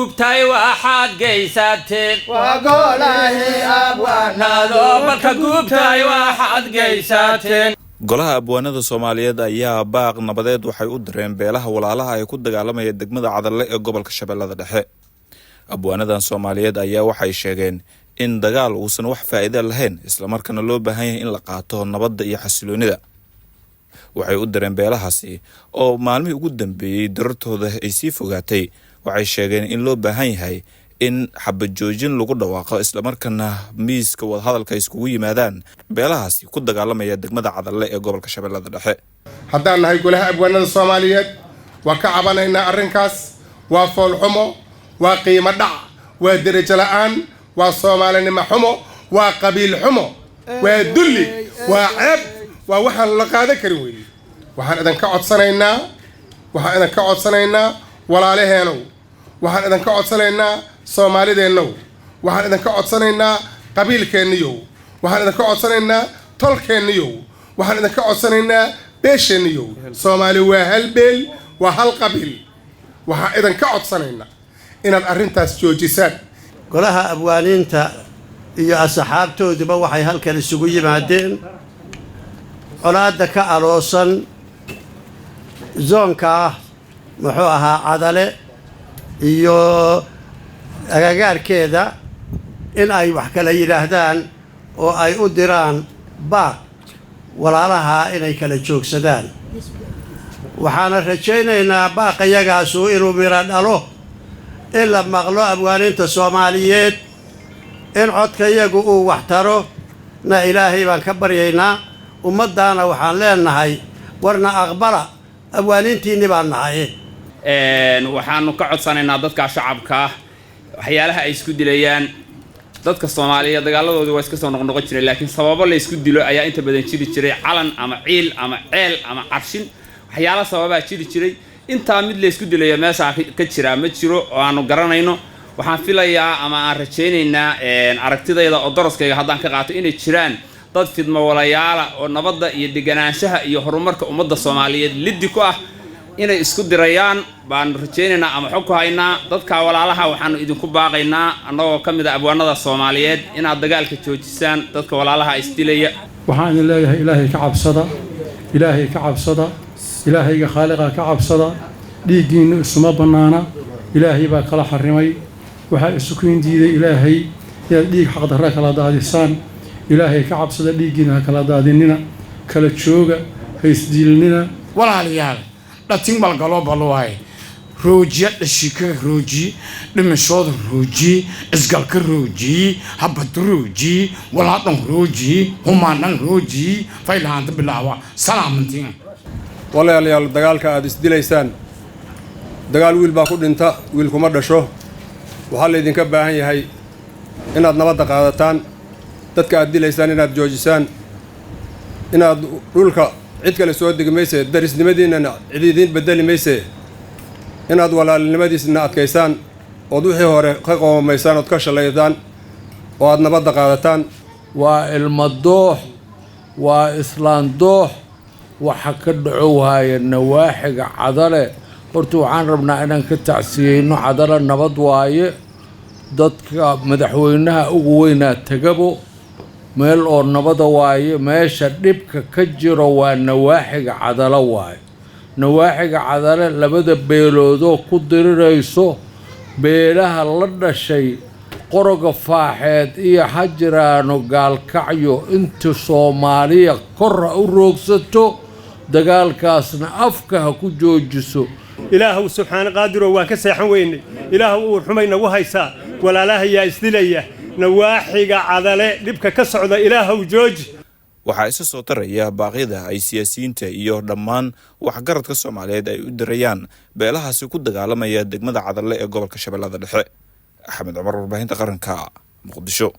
Gubtay waxaad geysateen, balka gubtay waxaad geysateen. Golaha Abwaanada Soomaaliyeed ayaa baaq nabadeed waxay u direen beelaha walaalaha ay ku dagaalamaya degmada Cadalle ee gobolka Shabeellada Dhexe. Abwaanadan Soomaaliyeed ayaa waxay sheegeen in dagaal uusan wax faa'iida lahayn, islamarkaana loo baahan yahay in la qaato nabadda iyo xasiloonida. Waxay u direen beelahaasi oo maalmihii ugu dambeeyey darartooda ay sii fogaatay. Waxay sheegeen in loo baahan yahay in xabad joojin lagu dhawaaqo, islamarkaana miiska wadahadalka ay iskugu yimaadaan beelahaasi ku dagaalamaya degmada Cadalle ee gobolka Shabeellada Dhexe. Haddaan nahay Golaha Abwaanada Soomaaliyeed, waa ka cabanaynaa arrinkaas. Waa foolxumo, waa qiimo dhac, waa derajo la'aan, waa Soomaalinimo xumo, waa qabiil xumo, waa dulli, waa ceeb, waa waxaan la qaadan karin weeye. Waxaan idinka codsanaynaa, waxaan idinka codsanaynaa walaalaheenow, waxaan idinka codsanaynaa Soomaalideennow, waxaan idinka codsanaynaa qabiilkeenniyow, waxaan idinka codsanaynaa tolkeenniyow, waxaan idinka codsanaynaa beesheenniyow. Soomaali waa hal beel, waa hal qabiil. Waxaan idinka codsanaynaa inaad arrintaas joojisaan. Golaha abwaaniinta iyo asxaabtooduba waxay halkan isugu yimaadeen colaadda ka aloosan zoonka, muxuu ahaa, Cadale iyo agagaarkeeda, in ay wax kala yidhaahdaan oo ay u diraan baaq walaalaha inay kala joogsadaan. Waxaana rajaynaynaa baaqayagaasu inuu miro dhalo, in la maqlo abwaaniinta Soomaaliyeed, in codkayagu uu wax taro na Ilaahay baan ka baryaynaa. Ummaddaana waxaan leenahay, warna aqbala, abwaaniintiinni baan nahay. Waxaanu ka codsanaynaa dadka shacabka ah waxyaalaha ay isku dilayaan. Dadka Soomaaliyeed dagaaladoodu waa iska soo noqnoqon jiray, laakiin sababo la isku dilo ayaa inta badan jiri jiray: calan ama ciil ama ceel ama carshin, waxyaala sababaa jiri jiray. Intaa mid la isku dilayo meeshaa ka jiraa ma jiro oo aanu garanayno. Waxaan filayaa ama aan rajaynaynaa, aragtidayda oo doroskayga haddaan ka qaato, inay jiraan dad fidmo walayaala oo nabadda iyo deganaanshaha iyo horumarka ummadda Soomaaliyeed liddi ku ah, inay isku dirayaan baanu rajaynaynaa ama xog ku haynaa. Dadka walaalaha waxaanu idinku baaqaynaa, annagoo ka mid a abwaanada Soomaaliyeed, inaad dagaalka joojisaan dadka walaalaha isdilaya. Waxaan idin leeyahay, Ilaahay ka cabsada, Ilaahay ka cabsada, Ilaahayga khaaliqa ka cabsada. Dhiiggiinnu isuma bannaana, Ilaahay baa kala xarimay. Waxaa isu kiin diiday Ilaahay inaad dhiig xaqdarra kala daadisaan. Ilaahay ka cabsada, dhiiggiina ha kala daadinina, kala jooga, ha isdiilnina. Walaalayaal, dhatin balgaloo baluwaay roojiya, dhashika roojiye, dhimashooda roojiye, isgalka roojiye, habada roojiye, walaadhan roojiye, humaandhan roojiye, faylahaanta bilaawa salaamantiin. Walaalayaal, dagaalka aada isdilaysaan, dagaal wiil baa ku dhinta, wiil kuma dhasho. Waxaa laydinka baahan yahay inaad nabadda qaadataan, dadka aad dilaysaan inaad joojisaan, inaad dhulka cid kale soo degi mayse, darisnimadiinnana cid idiin beddeli mayse, inaad walaalinimadiisna adkaysaan, ood wixii hore ka qoomamaysaan, ood ka shallaydaan, oo aad nabadda qaadataan. Waa ilmo doox, waa islaan doox. Waxa ka dhaco waaya nawaaxiga Cadale. Horta waxaan rabnaa inaan ka tacsiyeyno. Cadale nabad waaye, dadka madaxweynaha ugu weynaa tegabo, meel oo nabada waaye. Meesha dhibka ka jiro waa nawaaxiga Cadalo waaye. Nawaaxiga Cadale labada beeloodoo ku dirirayso, beelaha la dhashay Qoroga Faaxeed iyo Xajiraano Gaalkacyo, inta Soomaaliya kor ha u roogsato, dagaalkaasna afka ha ku joojiso. Ilaahow subxaana qaadirow, waan ka seexan weynay. Ilaahow, uur xumay nagu haysaa. Walaalahayaa isdilaya nawaaxiga Cadale, dhibka ka socda Ilaahow jooji. Waxaa isa soo taraya baaqyada ay siyaasiyiinta iyo dhammaan waxgaradka Soomaaliyeed ay u dirayaan beelahaasi ku dagaalamaya degmada Cadalle ee gobolka Shabeellada Dhexe. Axmed Cumar, Warbaahinta Qaranka, Muqdisho.